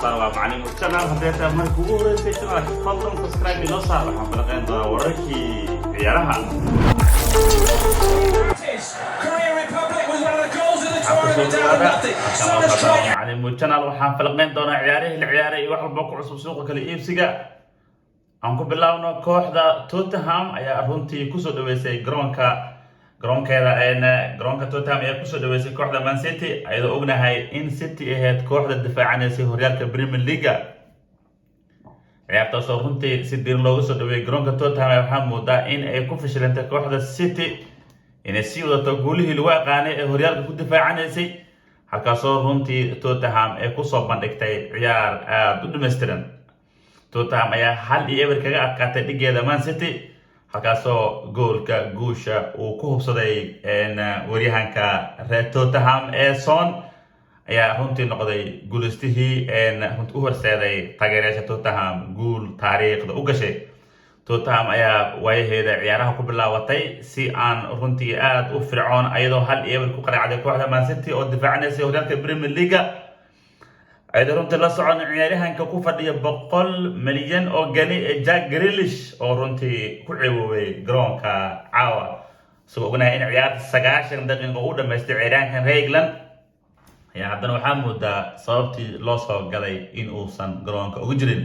Socotaan waa Macalin Channel. Haddii tahay marka ugu horeysay channelka, fadlan subscribe inoo saar. Waxaan falaqeyn doonaa wararkii ciyaaraha. Korea Republic with one of the goals of the tournament down to nothing. Son has tried Macalin Channel waxaan falaqeyn doonaa ciyaarihii la ciyaaray iyo wax walba ku cusub suuqa kala iibsiga. Aan ku bilaabno, kooxda Tottenham ayaa runtii kusoo dhaweysay garoonkeeda. Garoonka Tottenham ayaa kusoo dhaweysay kooxda Man City, ayadoo ognahay in City ahayd kooxda difaacanaysay horyaalka Premier League. Ciyaartaasoo runtii si diiran looga soo dhaweeyay garoonka Tottenham ayaa waxaa moodaa in ay ku fashilantay kooxda City inay sii wadato guulihii lagu aqaanay ee horyaalka ku difaacanaysay, halkaasoo runtii Tottenham ay kusoo bandhigtay ciyaar aada u dhammaystiran. Tottenham ayaa 1-0 kaga adkaatay dhigeeda Man City, halkaasoo goolka guusha uu ku hubsaday waryahanka reer Tottenham ee Son, ayaa runtii noqday guuleystihii runtii u horseeday taageerayaasha Tottenham guul taariikhda u gashay. Tottenham ayaa waayaheeda ciyaaraha ku bilaabatay si aan runtii aada u fircoon, ayadoo 1-0 ku qaraacday kooxda Man City oo difaacinaysay horyaalka Premier League, ayadoo runtii la socon ciyaaryahanka ku fadhiya 100 milyan oo gani ee Jack Grealish, oo runtii ku ceeboobay garoonka caawa, isagoo ognahay in ciyaarta 90 daqiiqo u dhamaystay. Ciyaaryahankan reer England ayaa haddana waxaa moodaa sababtii loo soo galay in uusan garoonka ugu jirin.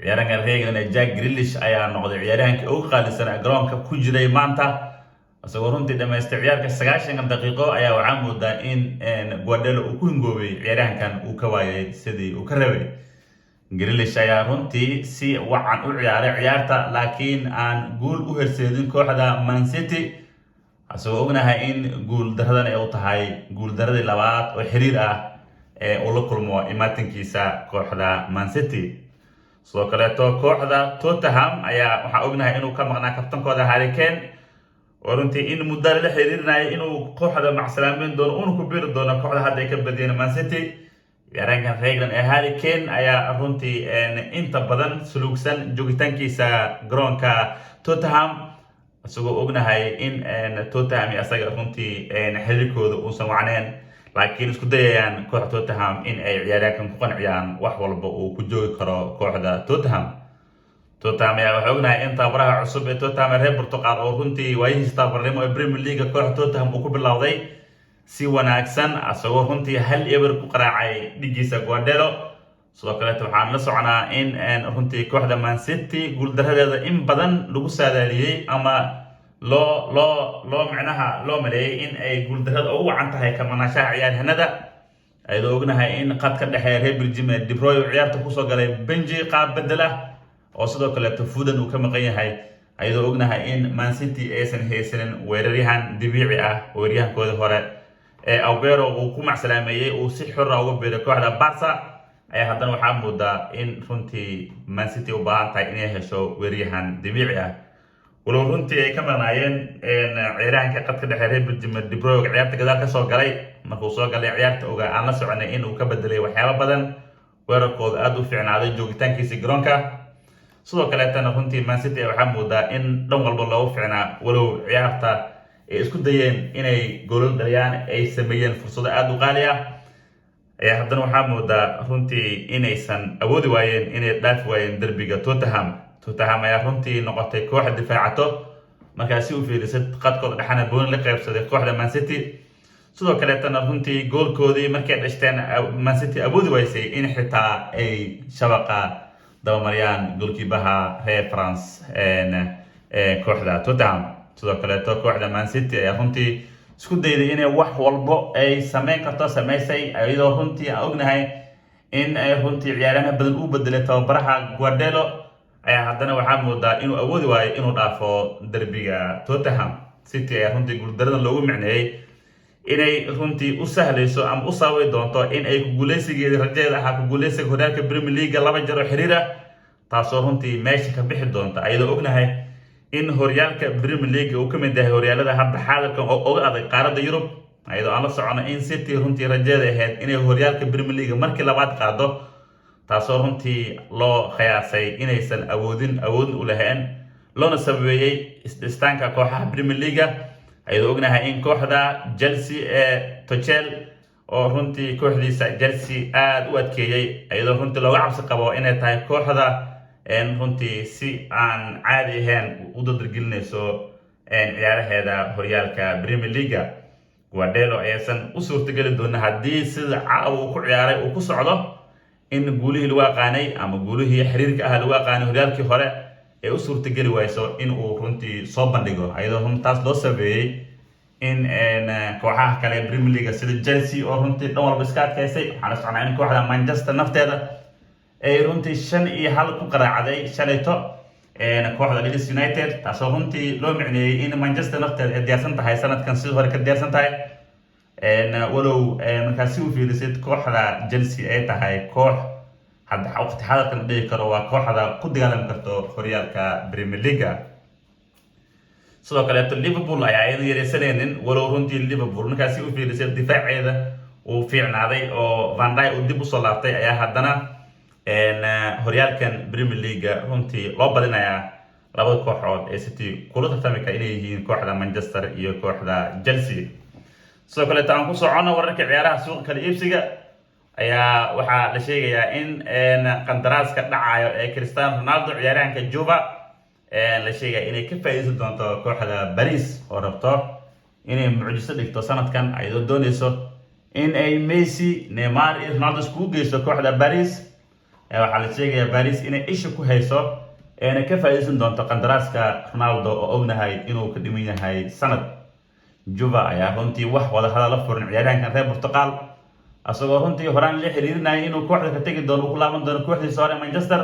Ciyaaryahankan reer England ee Jack Grealish ayaa noqday ciyaaryahankii ugu qaalisan garoonka ku jiray maanta, isagoo runtii dhamaystay ciyaarka 90 daqiiqo. Ayaa waxaa moodaa in Guardiola uu ku hingoobay ciyaaryahankan uu ka waayay sidii uu ka rabay. Grealish ayaa runtii si wacan u ciyaaray ciyaarta, laakiin aan guul u horseedin kooxda Man City, isagoo ognahay in guul daradan ay u tahay guul daradii labaad oo xiriir ah ee uu la kulmo imaatinkiisa kooxda Man City. Sidoo kaleeto, kooxda Tottenham ayaa waxaa ognahay inuu ka maqnaa kabtankooda Harry Kane, oo runtii in muddo lala xiriirinayo inuu kooxda macsalaameyn doono uuna ku biiri doono kooxda hadda ay ka badiyeen, Man City. Ciyaaraankan reer England ee Harry Kane ayaa runtii inta badan suluugsan joogitaankiisa garoonka Tottenham, isagoo ognahay in Tottenham iyo asaga runtii xiriirkooda uusan wacneen, laakiin isku dayayaan kooxda Tottenham in ay ciyaaryaankan ku qanciyaan wax walba uu ku joogi karo kooxda Tottenham. Tottenham ayaa waxaa ognahay in tababaraha cusub ee Tottenham ee reer Portugal, oo runtii waayihiisa tababarnimo ee Premier League kooxda Tottenham uu ku bilowday si wanaagsan, isagoo runtii 1-0 ku qaraacay dhigiisa Guardiola. Sidoo kaleeto, waxaan la soconaa in runtii kooxda Man City guuldaradeeda in badan lagu saadaaliyey ama loo micnaha loo maleeyay in ay guuldarrada ugu wacan tahay kamaqnaanshaha ciyaaryahanada, ayadoo ognahay in qadka dhexeeya reer Belgium ee De Bruyne ciyaarta kusoo galay bench qaab bedel ah, oo sidoo kaleeto Foden uu ka maqan yahay, ayadoo ognahay in Man City aysan haysanin weeraryahan dabiici ah. Weeraryahankoodii hore ee Aguero uu ku macsalaameeyey, uu si xora uga biiray kooxda Barca, ayaa haddana waxaa moodaa in runtii Man City u baahan tahay inay hesho weeraryahan dabiici ah, walow runtii ay ka maqnaayeen ciyaaryahanka qadka dhexe reer Belgium De Bruyne. Ciyaarta gadaal ka soo galay, markuu soo galay ciyaarta oga aan la soconay in uu ka bedelay waxyaabo badan, weerarkooda aada u fiicnaaday joogitaankiisa garoonka. Sidoo kaleetana, runtii Man City waxaa moodaa in dhan walba loogu fiicnaa, walow ciyaarta ay isku dayeen inay goolal dhaliyaan, ay sameeyeen fursado aada u qaali ah, ayaa haddana waxaa moodaa runtii inaysan awoodi waayeen inay dhaafi waayeen derbiga Tottenham. Tottenham ayaa runtii noqotay kooxa difaacato markaa si u fiirisad, qadkooda dhexana booni la qaybsaday kooxda Man City. Sidoo kaleetana, runtii goolkoodii markay dhashteen, Man City awoodi waysay in xitaa ay shabaqa dabamariyaan goalkeeperha reer France ee kooxda Tottenham. Sidoo kaleeto, kooxda Man City ayaa runtii isku dayday inay wax walbo ay sameyn karto sameysay, iyadoo runtii aan ognahay in ay runtii ciyaaryahanka badan uu bedelay tababaraha Guardiola, ayaa haddana waxaa moodaa inuu awoodi waayo inuu dhaafo derbiga Tottenham. City ayaa runtii guuldaradan loogu micneeyey inay runtii u sahlayso ama u sababi doonto in ay kuguuleysigeedii rajadeeda ahaa kuguuleysiga horyaalka Premier League laba jeer oo xiriir ah, taasoo runtii meesha ka bixi doonta, ayadoo ognahay in horyaalka Premier League uu ka mid yahay horyaalada hadda xaadirkan oo uga adag qaaradda Yurub, ayadoo aan la socono in City runtii rajadeeda ahayd inay horyaalka Premier League markii labaad qaado, taasoo runtii loo qiyaasay inaysan awoodin awoodin u lahayn, loona sababeeyey isdhistaanka kooxaha Premier League, ayadoo ognahay in kooxda Chelsea ee Tuchel oo oo runtii kooxdiisa Chelsea aada u adkeeyey, iyadoo runtii looga cabsi qabo inay tahay kooxda runtii si aan caadi ahayn u dardargelinayso ciyaaraheeda horyaalka Premier League-ga. Guardiola aysan u suurtageli doonin haddii sida caawa uu ku ciyaaray uu ku socdo in guulihii lagu aqaanay ama guulihii xiriirka ah lagu aqaanay horyaalkii hore ay u suurtageli wayso in uu runtii soo bandhigo, iyadoo runtaas loo sameeyey in kooxaha kale ee Premier League sida Chelsea oo runtii dhan walba iska adkaysay. Waxaan la socnaa in kooxda Manchester nafteeda ay runtii 5-1 ku qaraacday shalayto kooxda Leeds United, taasoo runtii loo micneeyey in Manchester nafteeda ay diyaarsan tahay sanadkan, sidii hore ka diyaarsan tahay, walow markaas si u fiirisid kooxda Chelsea ay tahay koox hadda waqti xaadirkan la dhihi karo waa kooxda ku dagaalami karto horyaalka Premier League. Sidoo kaleeto Liverpool ayaa ayada yareysanaynin, walow runtii Liverpool markaasi u fiirisay difaaceeda uu fiicnaaday oo Van Dijk uu dib usoo laabtay, ayaa haddana horyaalkan Premier League runtii loo badinayaa labada kooxood ee City kula tartami kara inay yihiin kooxda Manchester iyo kooxda Chelsea. Sidoo kaleeto aan ku socono wararka ciyaaraha. Suuqa kala iibsiga ayaa waxaa la sheegayaa in qandaraaska dhacayo ee Cristiano Ronaldo, ciyaaryahanka Juve, la sheegaya inay ka faa'iideysan doonto kooxda Paris oo rabto inay mucjiso dhigto sanadkan, iyadoo dooneyso in ay Messi, Neymar iyo Ronaldo iskugu geyso kooxda Paris. Waxaa la sheegayaa Paris inay isha ku hayso eena ka faa'iideysan doonto qandaraaska Ronaldo oo ognahay inuu ka dhiman yahay sanad. Juve ayaa runtii wax wada hadal la furin ciyaaryahankan reer Portugal, asagoo runtii horaan la xiriirinayay inuu kooxda ka tegi doono, uu ku laaban doono kooxdiisa hore Manchester.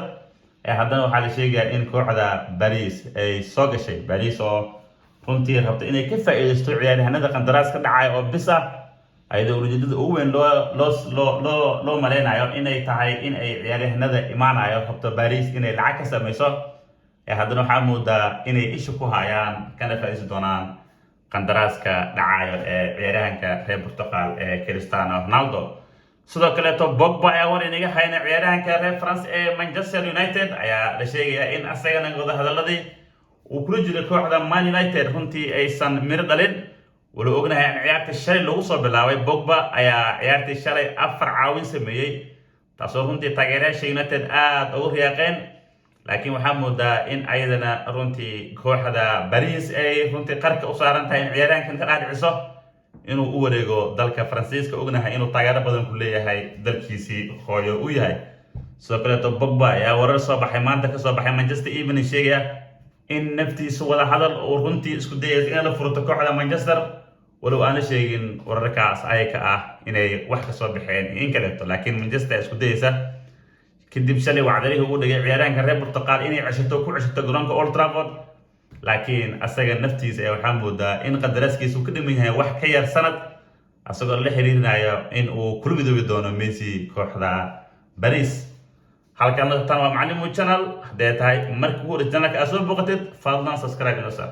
Haddana waxaa la sheegayaa in kooxda Paris ay soo gashay, Paris oo runtii rabta inay ka faa'iideysto ciyaaryahanada qandaraas ka dhacaya oo bis ah, ayadoo ujeedada ugu weyn loo maleynayo inay tahay in ay ciyaaryahanada imaanayo rabto Paris inay lacag ka sameyso. Haddana waxaa moodaa inay isha ku hayaan kana faa'iideysan doonaan qandaraaska dhacayo ee ciyaaryahanka reer Portugal ee Cristiano Ronaldo. Sidoo kaleeto Pogba ayaa war inaga hayna. Ciyaaryahanka reer France ee Manchester United ayaa la sheegayaa in asagana wadahadaladii uu kula jiray kooxda Man United runtii aysan miro dhalin, walow ognahay in ciyaartii shalay lagu soo bilaabay. Pogba ayaa ciyaartii shalay afar caawin sameeyey, taasoo runtii taageerayaasha United aada ugu riyaaqeen, laakiin waxaa moodaa in ayadana runtii kooxda Paris ay runtii qarka u saaran tahay in ciyaaryahankan ka dhaadhiciso inuu u wareego dalka Faransiiska, ognahay inuu taageero badan ku leeyahay dalkiisii hooyo u yahay. Sidoo kaleeto Pogba ayaa warar soo baxay maanta kasoo baxay Manchester Evening sheegaya in naftiisu wada hadal uu runtii isku dayaysa inay la furto kooxda Manchester, walow aana sheegin wararkaas ayaka ah inay wax kasoo baxeen iyo in kaleeto, laakiin Manchester isku dayaysa kadib shalay wacdarihii ugu dhigay ciyaaryahanka reer Portugal inay ceshato, ku ceshato garoonka Old Trafford. Laakiin asaga naftiisa ayaa waxaa moodaa in qadaraaskiisa uu ka dhiman yahay wax ka yar sanad, asagoo la xiriirinayo in uu kula midoobi doono Messi kooxda Paris. Halkan tan waa Macalimu Channel. Haddee tahay markii ugu horeysa channelka aad soo booqatid, fadlan subscribe inoo saar.